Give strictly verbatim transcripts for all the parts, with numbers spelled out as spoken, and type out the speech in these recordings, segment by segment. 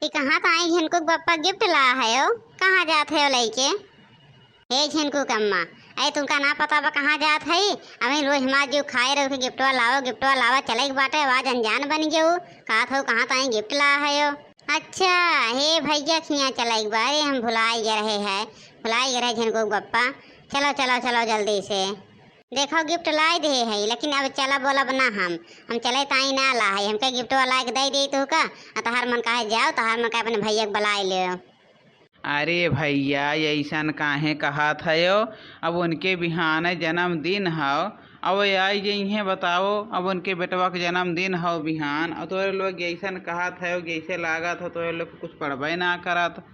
ई कहाँ त आई झिनकू के बप्पा गिफ्ट ला है हो? कहाँ जात है हो लइके? हे झिनकू के अम्मा, अरे तुमका ना पता बा कहाँ जात है? अबहीं रोज हमार जो खाए रहो कि गिफ्टवा लाओ, गिफ्टवा लावा, चले के बाटे, आज अनजान बन गयो। कहत हो कहाँ त आई गिफ्ट ला है हो? अच्छा, हे भैया खिया चले के बा। अरे हम भुलाई गए रहे है, भुलाई गए रहे झिनकू के बप्पा। चलो चलो चलो जल्दी से। देखो गिफ्ट लाई दे है, लेकिन अब चलब बोलब ना हम। हम चले ताई ना ला है, हमके गिफ्टवा ला के दे दे तू का। आ तहार मन काहे जाओ, तहार मन काहे अपने भैया के बुलाए ले। अरे भैया, ऐसन काहे कहत हयो? अब उनके बिहाने जन्मदिन हौ, अब आई जइहें बताओ। अब उनके बेटवा के जन्मदिन हौ बिहान, और तोरे लोग ऐसन कहत हयो, जैसे लागत हो तोरे लोग कुछ पढ़बे ना करत।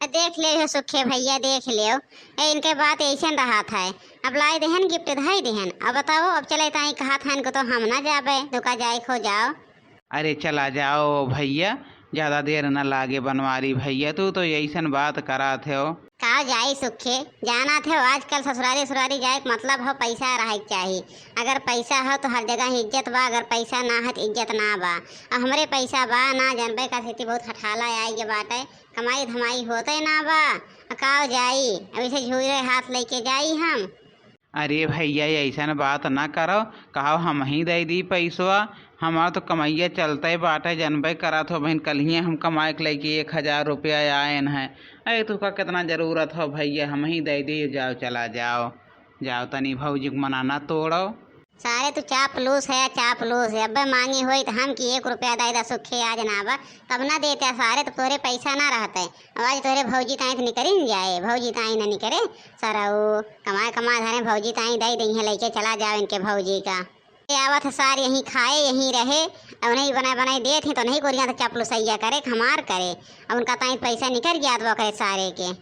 देख ले हो सुखे भैया, देख ले। ए, इनके बात ऐसन रहत है। अब लाई देहन गिफ्ट धई देहन। अब बताओ, अब चले ताई कहत है इनको तो हम ना जाबे, तो का जाए खो जाओ। अरे चला जाओ भैया, ज्यादा देर न लागे बनवारी भैया, तू तो ऐसन बात करत हो। का जाई सुखे, जानत हो आजकल ससुरारी ससुरारी जाए के मतलब हो पैसा रहे के चाही। अगर पैसा हो तो हर जगह इज्जत बा, अगर पैसा ना है तो इज्जत ना बा। अब हमरे पैसा बा ना, जानबे का खेती बहुत हठाला आई के बाटे, कमाई धमाई होते ना बा, आ काव जाई, अब इसे झूरे हाथ लेके जाई हम। अरे भैया, ऐसन बात ना करो, कहो हम ही दे दी पैसवा, हमार तो कमैया चलते बाटे, जनबे करत हो बहिन, कल्हिए हम कमाए के लेके एक हजार रुपया आयन है। अरे तुका कितना जरूरत हो भैया, हम ही दे दी, जाओ चला जाओ, जाओ तनी भौजी के मना ना तोड़ो। सारे तू चापलूस है, चापलूस है। अब्बे मांगी होई त हम कि एक रुपया दे दा सुखे, आज ना बा, तब ना देते सारे, तब तोरे पैसा ना रहते। अब आज तोरे भौजी ताई त निकरी न जाए, भौजी ताई ना निकरे। सारा वो कमाए कमाए धरे भौजी ताई दे दई है, लेके चला जाओ इनके भौजी का। ये आवत है सारे यहीं खाए, यहीं रहे, और नहीं बनाए बनाए देत ही तो नहीं गोरियां तो चापलूसैया करे, हमार करे। अब उनका ताई पैसा निकल गया तो करे सारे के।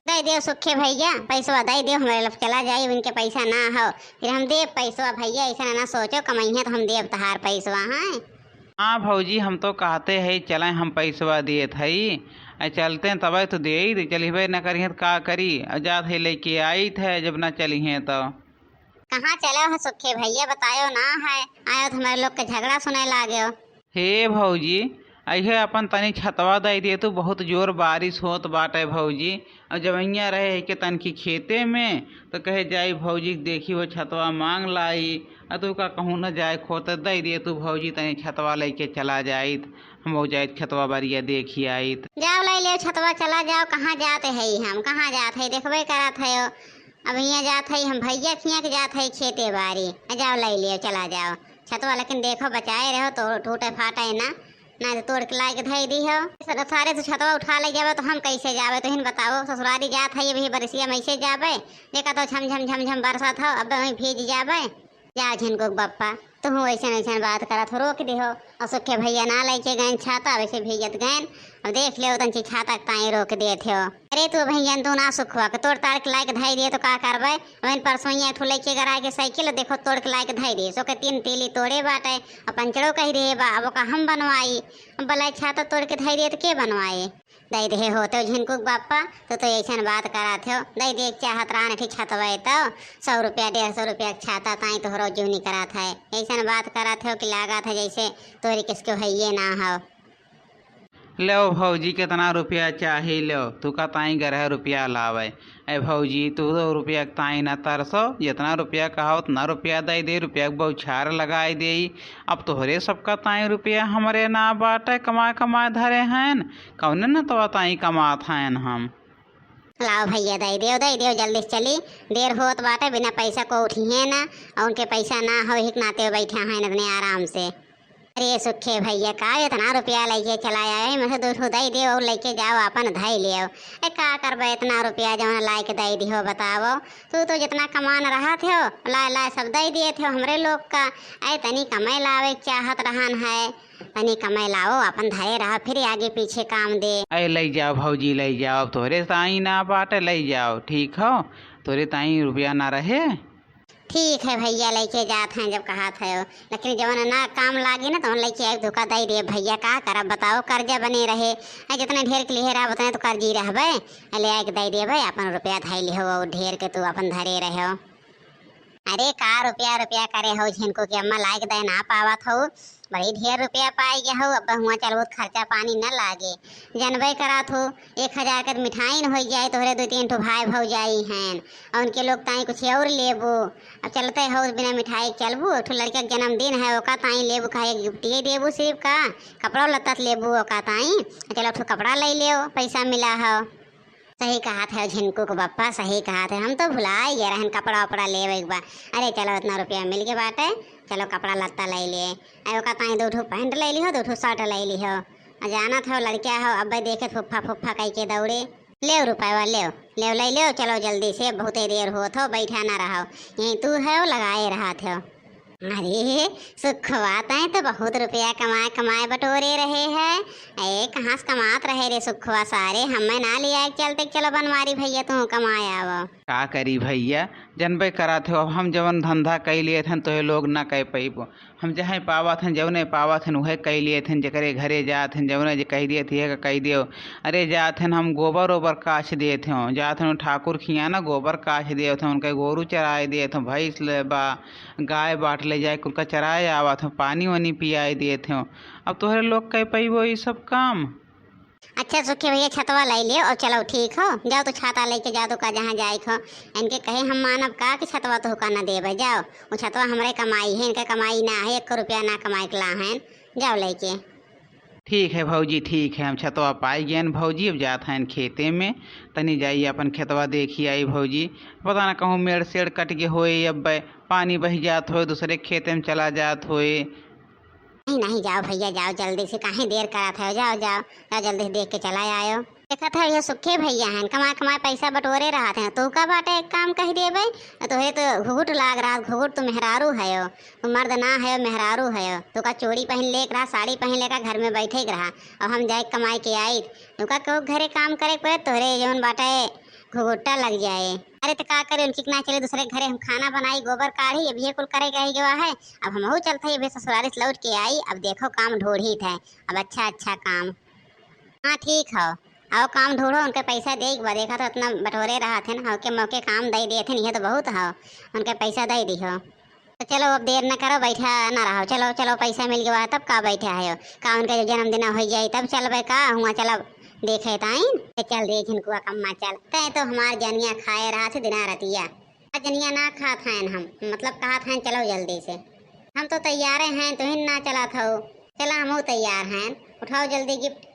दे देव सुखे भैया, पैसवा दे देव, हमरे लफ चला जाई, उनके पैसा ना हो, फिर हम देव पैसवा भैया, ऐसा ना सोचो, कमैहे तो हम देव तहार पैसवा, हैं। हाँ भौजी, हम तो कहते है चले हम पैसवा देत हई, आ चलते तबे तो दे ही दे, चलिबे न करिहे तो का करी, आ जात है लेके आइत है जब ना चलिहे तो। कहाँ चले हो सुखे भैया, बतायो ना है, आयो तो हमारे लोग के झगड़ा सुने लागे हो। हे भौजी, अइहे अपन तनी छतवा दे दे तू, बहुत जोर बारिश होत बाटे भौजी। और जवैया रहे है के तनकी खेते में, तो कहे जाई भौजी के देखी वो छतवा मांग लाई। आ तू का कहूँ न जाए खोते दे दे तू भौजी, तनी छतवा लेके चला जाइत, हम हो जाइत छतवा बरिया देखी आइत। जाओ ले ले छतवा, चला जाओ। कहाँ जाते है हम, कहाँ जात है, देखबे करत है। अब हियाँ जात है, हम भैया खियाँ के जात है खेते बारी। आ जाओ ले ले, चला जाओ छतवा, लेकिन देखो बचाए रहो, तो टूटे फाटे ना, ना तो तोड़ के लाए के धई दी हो। सारे तू छतवा उठा ले जाबे तो हम कैसे जाबे, तुहिन बताओ। ससुरारी जात है अभी बरसिया में ऐसे जाबे, देखा तो झम झम झम झम बरसत हो, अब वहीं भीज जाबे। जा झिनकू के बप्पा, तुहूँ ऐसन ऐसन बात करत हो, रोक दे हो। और सुखे भैया ना लेके गए छाता, वैसे भीजत गए। अब देख ले तन छाता के ताई रोक देत हो। अरे तू भैया तू ना सुखवा के तोड़ ताड़ के लाए के धई दे तो का करबे? वहीं परसों एक ठो लेके गरा के साइकिल देखो तोड़ के लाए के धई दे, सो के तीन तीली तोड़े बाटे, और पंचड़ो कही रहे बा, अब ओका हम बनवाई। अब बोला छाता तोड़ के धई दे तो के बनवाए? दे दे होते झिनकू के बापा, तो तो ऐसन बात करत हो, दे दे चाहत रहन ठीक छतवे तो, सौ रुपया डेढ़ सौ रुपया के छाता ताई तोहरो जूनी करत है, ऐसन बात करत हो कि लागत है जैसे तोरी किसको है ये ना हो। लेव भौजी, कितना रुपया चाही लेव, तू का ताई ग्यारह रुपया लावे। ए भौजी, तू दो रुपया के ताई ना तरसो, जितना रुपया कहा उतना रुपया दे दे, रुपया के बौछार लगाई दे। अब तोहरे सबका ताई रुपया हमरे ना बाटे, कमाए कमाए धरे हैं, कौने न तो ताई कमात हैं हम। लाओ भैया, दे देव, दे देव, जल्दी से चली, देर होत बाटे, बिना पैसा को उठिहे ना, और उनके पैसा ना हो, एक नाते बैठा हैं अपने आराम से। अरे सुखे भैया, का इतना रुपया लेके चला आए, मुझे दो ठो दे देव और लेके जाओ, अपन धई लेव। ए, का करबे इतना रुपया जौन लाए के दे दिहो, बताओ। तू तो जितना कमान रहत हो, लाए लाए सब दे दिए थे हमरे लोग का। ए, तनी कमाई लावे के चाहत रहन है, तनी कमाई लाओ, अपन धरे रहा, फिर आगे पीछे काम दे। ए, ले जाओ भौजी, ले जाओ, तोरे ताई ना बाटे, ले जाओ, ठीक हो, तोरे ताई रुपया ना रहे। ठीक है भैया, लेके जात हैं जब कहत है, लेकिन जवन ना काम लागी ना, तवन लेके आए धोखा दे दे भैया, का करब बताओ, कर्जा बने रहे। आ जितने ढेर के लिए रहा, उतने तो कर्जी रहबे। आ ले आए के दे देबे, अपन रुपया धई लिहो, और ढेर के तू अपन धरे रहो। अरे का रुपया, रुपया करे हो झिनकू के अम्मा, लाए के दे ना पावत हो। बड़ी ढेर रुपया पाइ गया हो, अब हुआँ चलबो त खर्चा पानी न लागे। जनबे करत हो, एक हजार के त मिठाई न होइ जाए, तोहरे दुइ तीन ठो भाई भौजाई हैं, और उनके लोग ताई कुछ और लेबो। अब चलते हो बिना मिठाई के चलबू, एक ठो लड़का के जन्मदिन है, ओका ताई लेबू, कहे गिफ्टिए देबू सिर्फ का, कपड़ा लत्ता त लेबू ओका ताई। चलो, एक ठो कपड़ा ले लेओ, पैसा मिला हो। सही कहत है झिनकू के बप्पा, सही कहत है, हम तो भुलाइ गए रहन कपड़ा उपड़ा लेवे के बा। अरे चलो, इतना रुपया मिल के बाटे, चलो कपड़ा लत्ता ले ले। अरे ओका ताई दो ठो पैंट ले लिहो, दो ठो शर्ट ले लिहो। आ जानत हो लड़किया हो, अब्बे देखे फुफ्फा फुफ्फा कह के दौड़े। लेव रुपया, लेव, लेव, ले लेव, चलो जल्दी से, बहुते देर होत हो, बैठा ना रहो, यहीं तू है लगाए रहत हो। अरे सुखवा, तैं तो बहुत रुपया कमाए कमाए बटोरे रहे है। ए, कहाँ से कमात रहे रे सुखवा? सारे हमें ना लिया के चलते, चलो बनवारी भैया तू कमाए आवो। का करी भैया, जनबे करत हो, अब हम जवन धंधा कइ लिए थन तोहे लोग ना कह पइबो। हम जहाँ पावत हन, जवने पावत हन, उहे कइ लिए थन, जेकरे घरे जात हन, जवने जे कह दिए थे, का कह दियो। अरे जात हन, हम गोबर ओबर काछ देत हो, जात हन ठाकुर खिया ना गोबर काछ देत हो, उनके गोरू चराए देत हो, भैंस ले बा, गाय बाट ले जाए, कुल का चराए आवत हो, पानी वानी पियाए देत हो। अब तोहरे लोग कह पइबो ई सब काम? अच्छा सुखी भैया, छतवा ले लियो और चलो, ठीक हो, जाओ तो छाता लेके जाओ तो का जहाँ जाए हो। इनके कहे हम मानब का कि छतवा तो का ना देबे, जाओ, वो छतवा हमरे कमाई है, इनके कमाई ना है, एक रुपया ना कमाए के ला है, जाओ लेके। ठीक है भौजी, ठीक है, हम छतवा पाई गयन भौजी, अब जात हैं खेते में, तनी जाई अपन खेतवा देखी आई भौजी, पता ना कहूँ मेड़ सेड़ कट के होए, अब पानी बह जात होए, दूसरे खेते में चला जात होए। नहीं, नहीं, जाओ भैया, जाओ जल्दी से, काहे देर करत हो, जाओ, जाओ, जाओ जल्दी से देख के चला आयो। देखत है, ये सुखे भैया हैं, कमाए कमाए पैसा बटोरे रहत हैं, तू का बाटे एक काम कह देबे, तोहे तो घुघुट लाग रहा, घुघुट तो मेहरारू हयो, तू मर्द ना हयो, मेहरारू हयो, तू का चूड़ी पहन लेक रहा, साड़ी पहन लेकर घर में बैठे के रहा, और हम जाए कमाए के आई, तू का कहू घरे काम करे के पड़े, तोहरे जौन बाटे घुघुट्टा लग जाए। अरे तो का करे, उनकी ना चले, दूसरे घरे हम खाना बनाई, गोबर काढ़ी, अब ये कुल करे के रह गवा है। अब हमहू चलत है, अभी ससुरारी से लौट के आई, अब देखो काम ढूंढी थे, अब अच्छा अच्छा काम। हाँ ठीक हो, आओ काम ढूंढो, उनके पैसा दे एक बार, देखा तो इतना बटोरे रहा थे ना, मौके मौके काम दे दिए थे, ये तो बहुत हो, उनके पैसा दे दी हो। तो चलो अब देर न करो, बैठा न रहो, चलो चलो, पैसा मिल गवा तब का बैठा है, का उनका जब जन्मदिन हो जाए तब चलबे का, हुआ चलब देखे ताइन। तो चल रे झिनकुआ कम्मा चल, तै तो हमार जनिया खाए रहा थे दिना रतिया। आ जनिया ना खात हैं हम, मतलब कहत हैं चलो जल्दी से। हम तो तैयारे हैं, तुहिन ना चलत हो। चला हमहू तैयार हैं, उठाओ जल्दी गिफ्ट।